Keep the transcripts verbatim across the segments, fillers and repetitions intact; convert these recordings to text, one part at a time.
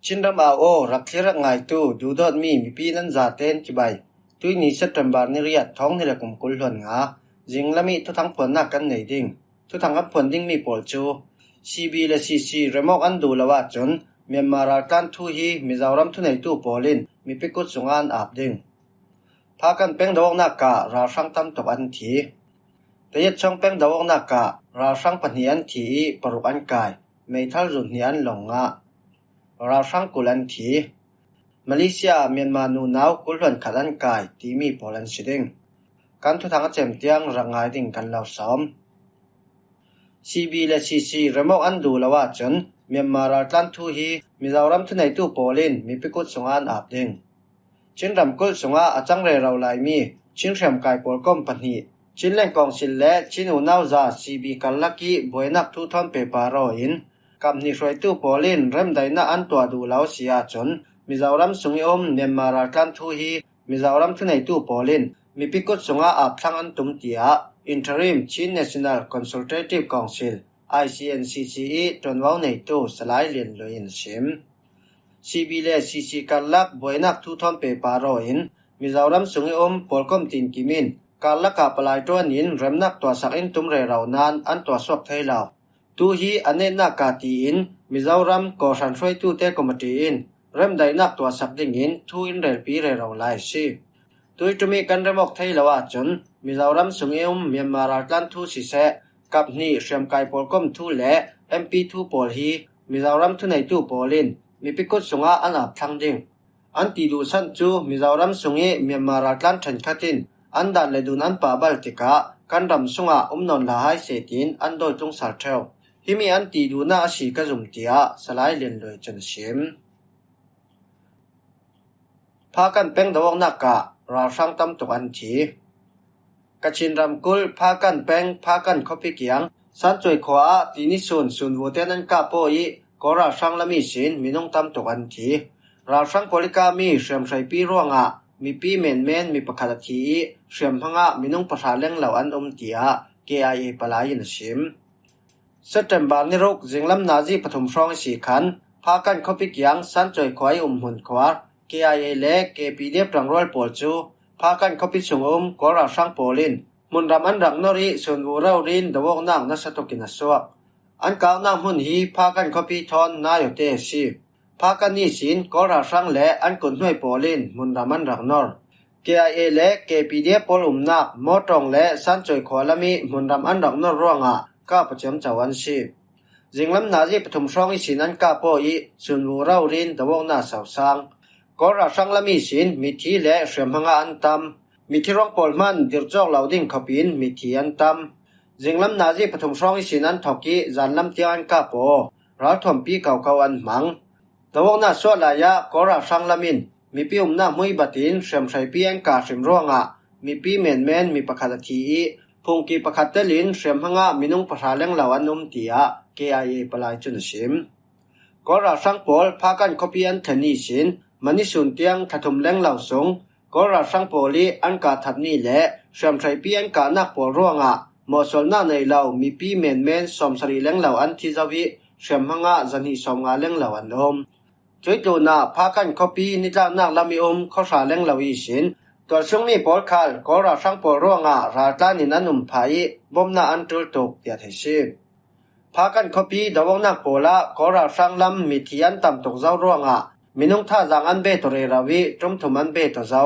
Chinram au aw, rak thlir rak ngaitu, duhdawtmi mipi nan zaten kibai. Tuini September ni riat, thawng hnih le kum kul hluan nga, zinglam ih thuthang phuannak kan nei ding. Thuthang kan phuan dingmi pawl cu C B le C C remawk an duh lo ahcun Myanmar raltlan thu hi Mizoram thuneitu pawl in mipi kut sungah an ap ding. Phakan peng do awknak ah ralhrang tam tuk an thi. Tayet chawng peng do awknak ah ralhrang pahnih an thi ih paruk an kai. Meithal zun hnih an long ngah. Ralhrang kul an thi. Malaysia ah Myanmar nunau kul hluan khat an kai timi pawl an si ding. Kan thuthang a cem tiang rak ngai ding kan lo sawm. C B le C C remawk an duh lo ahcun Myanmar raltlan thu hi Mizoram thuneitu pawl in mipi kut sungah an ap ding. Chin ramkulh sungah a cang rero laimi Chin hriamkai pawlkom pahnih, Chinland Council le Chin unauza C B karlak ih buainak thu thawn pehpar aw in kap hnih hruaitu pawl in remdaihnak an tuah duh lo a si ahcun Mizoram sung ih um Myanmar raltlan thu hi Mizoram thuneitu pawl in mipi kut sungah ap thlang an tum, tiah Interim Chin National Consultative Council, I C N C C ih ṭuanvo neitu Salai Lian Lui in a sim. C B le C C karlak buainak thu thawn pehpar aw in Mizoram sung ih um pawlkom tinkim in karlak ah palai ṭuan in remnak tuahsak in tum rero nain an tuahsuak thei lo. Tu hi a netnak ah tiin Mizoram kawhhran hruaitute committee in remdaihnak tuahsak dingin thu in relpi rero lai a si. Tui ṭum ih kan remawk thei lo ahcun Mizoram sung ih um Myanmar raltlan thu siseh, kap hnih hriamkai pawlkom thu le M P thu pawl hi Mizoram thuneitu pawl in mipi kut sungah an ap thlang ding. An ti duhsan cu Mizoram sung ih Myanmar raltlan ṭhenkhat in an dan le dun an pah bal tikah kan ram sungah um nawn hlah hai seh tiin an dawi tlung sal ṭheu. Himi an ti duhnak a si ka zum, tiah Salai Lian Lui cun a sim. Phakan peng do awknak ah ralhrang tam tuk an thi. Kachin ramkulh Phakan peng Phakan khuapi kiang Sancuai khua ah tini sun sunvute an kap aw ih Kawl ralhrang lam ihsin minung tam tuk an thi. Ralhrang pawl ih kami hriamhreipi ruangah mipi menmen mi pakhat a thi ih hriamhmang ah minung pahra lenglo an um, tiah K I A palai in a sim. September ni ruk zinglam nazi pathum hrawng ihsi khan Phakan khuapi kiang Sancuai khua ih umhmun khuar K I A le K P D F ṭangrual pawl cu Phakan khuapi sung um Kawl ralhrang pawl in hmunram an rak nor ih sunvu rori in do awknak nasa tuk in a suak. An kaknak hmun hi Phakan khuapi thawn Nayawte a si. Phakan ihsin Kawl ralhrang le an kuthnuai pawl in hmunram an rak nor. K I A le K P D F pawl umnak Mawṭawng le Sancuai khua lam ih hmunram an rak nor ruangah kap a ciamco an si. Zinglam nazi pathum hrawng ihsin an kap aw ih sunvu rori in do awknak a sosang. Kawl ralhrang lam ihsin mithi le hriamhmang ah an tam. Mithi ruang pawl hman dirh cawk lo ding khawpin mithi an tam. Zinglam nazi pathum hrawng ihsin an thok ih zanlam tiang an kap aw. Ralthuampi koko an hmang. Do awknak suah lai ah Kawl ralhrang lam in mipi umnak hmui bat in hriamhreipi an kah hrim ruangah mipi menmen mi pakhat a thi ih phungki pakhat tel in hriamhmang ah minung pahra lenglo an um, tiah K I A palai cun a sim. Kawl ralhrang pawl Phakan khuapi an thlen ihsin mani sun tiang thlathum lenglo sung Kawl ralhrang pawl ih an kah thatmi le hriamhreipi an kahnak pawl ruangah mawhsualnak nei lo mipi menmen sawmsarih lenglo an thi zo ih hriamhmang ah zahnih sawmnga lenglo an um. Cuih tlunah Phakan khuapi nitlaknak lam ih um khuahra lenglo ihsin tualsungmi pawl khal Kawl ralhrang pawl ruangah raltlan in an um phah ih bawmhnak an ṭul tuk, tiah theih si. Phakan khuapi do awknak pawl ah Kawl ralhrang lam mithi an tam tuk zo ruangah minung thazaang an bet aw rero ih ṭumthum an bet aw zo.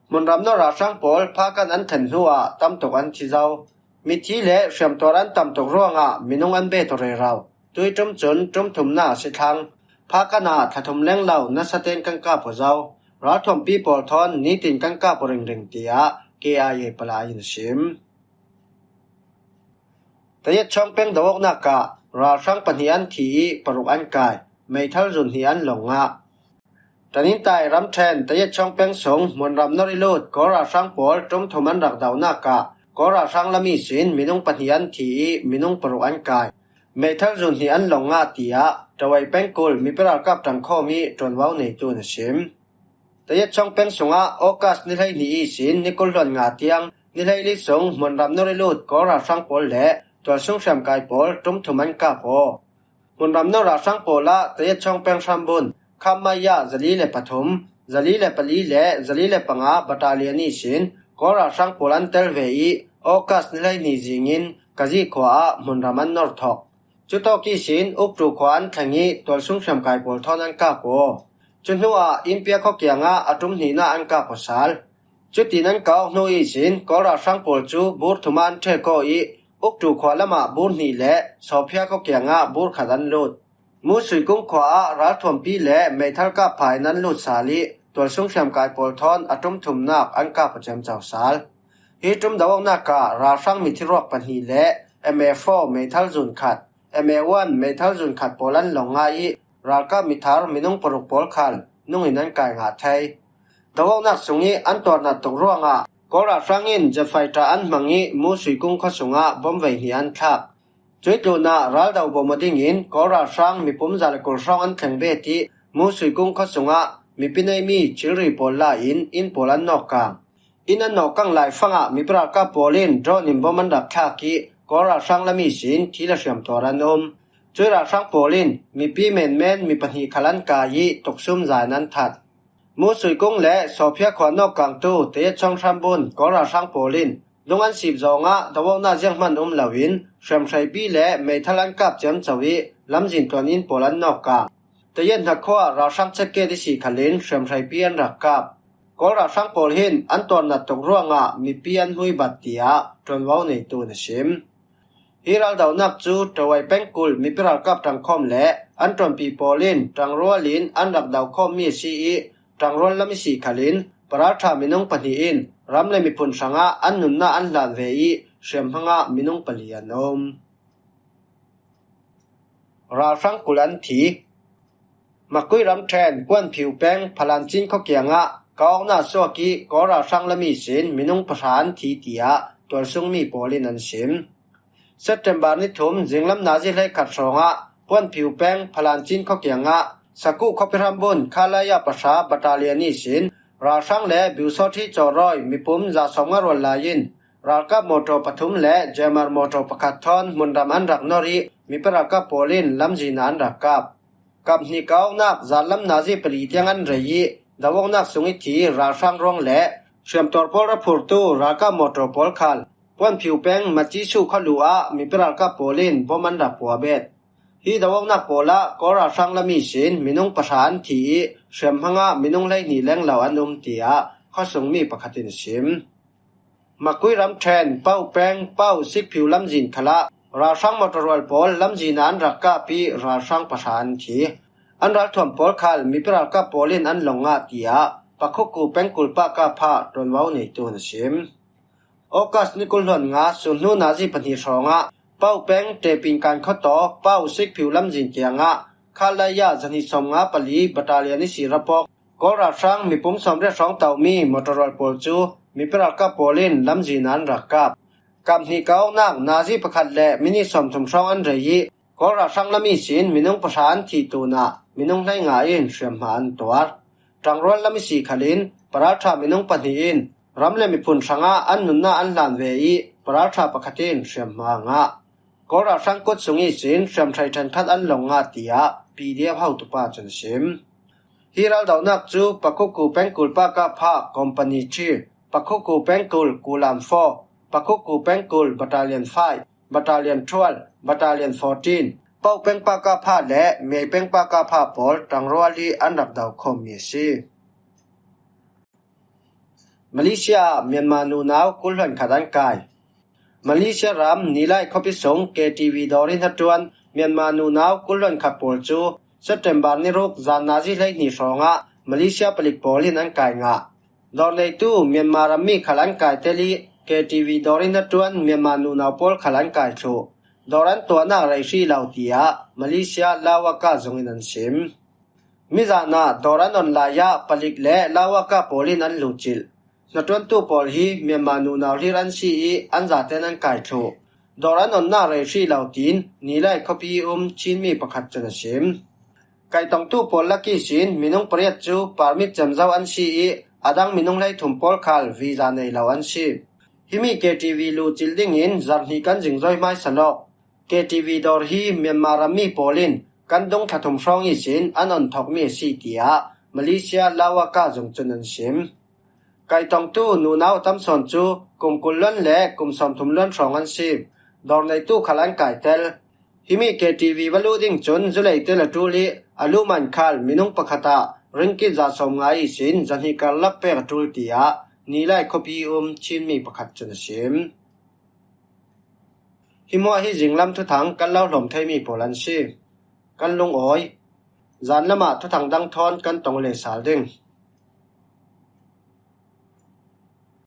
Hmunram nor ralhrang pawl Phakan an thlen hnuah tam tuk an thi zo. Mithi le hriamtuar an tam tuk ruangah minung an bet aw rero. Tui ṭum cun ṭumthumnak a si thlang. Phakan ah thlathum lenglo nasa tein kan kap aw zo. Ralthuampi pawl thawn nitin kan kap aw ringring, tiah K I A palai in a sim. Tayet chawng peng do awknak ah ralhrang pahnih an thi ih paruk an kai. Meithal zun hnih an long ngah. Tanintai ramṭhen Tayet chawng peng sung hmunram nor ih lut Kawl ralhrang pawl ṭumthum an rak donak ah Kawl ralhrang lam ihsin minung pahnih an thi ih minung paruk an kai. Meithal zun hnih an long ngah, tiah Ṭawai pengkulh mipi ralkap ṭangkhawm ih ṭuanvo neitu in a sim. Tayet chawng peng sungah August ni hleihnih ihsin ni kul hluan nga tiang ni hleili sung hmunram nor ih lut Kawl ralhrang pawl le tualsung hriamkai pawl ṭumthum an kap aw. Hmunram nor ralhrang pawl ah Tayet chawng peng hrambun Khamaya zali le pathum, zali le pali le zali le panga battalion ihsin Kawl ralhrang pawl an tel ve i, August ni hleihnih zingin Kazi khua ah hmunram an nor thawk. Cutawk ihsin Uktu khua an thleng i tualsung hriamkai pawl thawn an kap aw. Cu hnuah Inpia khaw kiangah a tum hnihna an kap aw sal. Cutin an kap aw hnu ihsin Kawl ralhrang pawl cu bur thum ah an ṭhek aw i, Uktu khua lamah bur hnih le Sawphia khaw kiangah bur khat an lut. Musui kung khua ah ralthuampi le meithal kap pha in an lut sal i, tualsung hriamkai pawl thawn a tum thumnak an kap aw ciamco sal. Hi tum do awknak ah ralhrang mithi ruak pahnih le M A four meithal zun khat, M A one meithal zun khat pawl an lawng ngah i, ralkap mithar minung paruk pawl khal nung in an kai ngah thei. Do awknak sung i an tuarnat tuk ruangah Kawl ralhrang in jet fighter an hmang i, Musui kung khuasung ah bom vei hnih an thlak. Cuih tlunah ral do bawm aw dingin Kawl ralhrang mipum za le kul hrawng an thleng bet i, Musui kung khuasung ah mipi neimi thilri pawl la in inn pawl an nawk kang. Inn an nawk kang laifang ah mipi ralkap pawl in drone in bom an rak thlak i, Kawl ralhrang lam ihsin thi le hriam tuar an um. Cuih ralhrang pawl in mipi menmen mi pahnih khal an kai i, tuksum za in an that. Musui kung le Sawphia khua nawk kangtu Tayet Chawng Hram Bun Kawl ralhrang pawl in lung an sip zawngah do awknak zianghman um loin hriamhreipi le meithal an kap ciamco i, lamzin tuan inn pawl an nawk kang. Tayet hnak khua ralhrang check gate i si khalin hriamhreipi an rak kap. Kawl ralhrang pawl hin an tuarnat tuk ruangah mipi an hmuibat, tiah ṭuanvo neitu in a sim. Hi raldonak cu Tawai pengkulh mipi ralkap ṭangkhawm le an ṭuanpi pawl in ṭangrual in an rak dokhawmmi a si i, ṭangrual lam i si khalin paralṭha minung pahnih in ram le miphun hrangah an nunnak an hlan ve i, hriamhmang ah minung pali an um. Ralhrang kul an thi. Makui ramṭhen Kuanphiu peng Phalancin khaw kiangah kap awknak suak i, Kawl ralhrang lam ihsin minung pahra an thi, tiah tualsungmi pawl in an sim. September ni thum zinglam nazi hleikhat hrawngah Kuanphiu peng Phalancin khaw kiangah Sakuh khuapi hram bun Khalaya pahra battalion ihsin ralhrang le Biusawthi Cawrawi mipum za sawmnga rual lai in ralkap mawṭaw pathum le J M R mawṭaw pakhat thawn hmunram an rak nor i, mipi ralkap pawl in lamzin ah an rak kap. Kap hnih kap awknak zanlam nazi pali tiang an rei i, do awknak sung i thi ralhrang ruang le hriamtuar pawl ra phurtu ralkap mawṭaw pawl khal Puanphiu peng Maci Suh khualu ah mipi ralkap pawl in bom an rak puah bet. Hi do awknak pawl ah Kawl ralhrang lam ihsin minung pahra an thi i, hriamhmang ah minung hleihnih lenglo an um, tiah khuasungmi pakhat in a sim. Makui ramṭhen Pau peng Pau Sikphiu lamzin khalah ralhrang mawṭaw rual pawl lamzin ah an rak kap i, ralhrang pahra an thi. An ralthuam pawl khal mipi ralkap pawl in an lawng ngah, tiah Pakhuku pengkul pahkap ah ṭuanvo neitu in a sim. August ni kul hluan nga sun hnu nazi pahnih hrawngah Pau peng Tepin kan khuataw Pau Sikphiu lamzin kiangah Khalaya zahnih sawmnga pali battalion i si rapawk Kawl ralhrang mipum sawmriat hrawng tomi mawṭaw rual pawl cu mipi ralkap pawl in lamzin ah an rak kap. Kap hnih kap awknak nazi pakhat le minit sawmthum hrawng an rei i, Kawl ralhrang lam ihsin minung pahra an thih tunah minung hleinga in hriamhma an tuar. Ṭangrual lam i si khalin paralṭha minung pahnih in ram le miphun hrangah an nunnak an hlan ve i, paralṭha pakhat in hriamhma a ngah. Kawl ralhrang kut sung ihsin hriamhrei ṭhenkhat an lawng ngah, tiah P D F hotupa cun a sim. Hi raldonak cu Pakhuku pengkul pahkap ah Company Three, Pakhuku pengkul Kulam Four, Pakhuku pengkul Battalion Five, Battalion Twelve, Battalion Fourteen, Pau peng pahkap ah le Mei peng pahkap ah pawl ṭangrual i an rak dokhawmmi a si. Malaysia ah Myanmar nunau kul hluan khat an kai. Malaysia ram Nilai khuapi sung K T V dawr i hnaṭuan Myanmar nunau kul hluan khat pawl cu September ni ruk zan nazi hleihnih hrawngah Malaysia palik pawl in an kai ngah. Dawr neitu Myanmar rammi khal an kai tel i, K T V dawr i hnaṭuan Myanmar nunau pawl khal an kai thluh. Dawr an tuahnak rei hrih lo, tiah Malaysia Lawaka zung in an sim. Mizan ah dawr an on lai ah palik le Lawaka pawl in an luhcilh. Hnaṭuantu pawl hi Myanmar nunau hlir an si i, an zaten an kai thluh. Dawr an onnak rei hrih lo, tiin Nilai khuapi i um Chinmi pakhat cun a sim. Kaitongtu pawl lak ihsin minung pariat cu permit cem zo an si i, a dang minung hleithum pawl khal visa nei lo an si. Himi K T V luhcilh dingin zarh hnih kan zingzoi hmaisa lawk. K T V dawr hi Myanmar rammi pawl in kan dung thla thum hrawng ihsin an on thawkmi a si, tiah Malaysia Lawaka zung cun an sim. Kaitongtu nunau a tam sawn cu kum kul luan le kum sawmthum luan hrawng an si. Dawr neitu khal an kaitel. Himi K T V va luh ding cun zulei tel a ṭul i a luhman khal minung pakhat ah ringgit za sawmnga ihsin zahnih karlak pek a ṭul, tiah Nilai khuapi um Chinmi pakhat cun a sim. Hi hmuah hi zinglam thuthang kan lo hlawm theimi pawl an si. Kan lungawi. Zan lamah thuthang dang thawn kan tong le sal ding.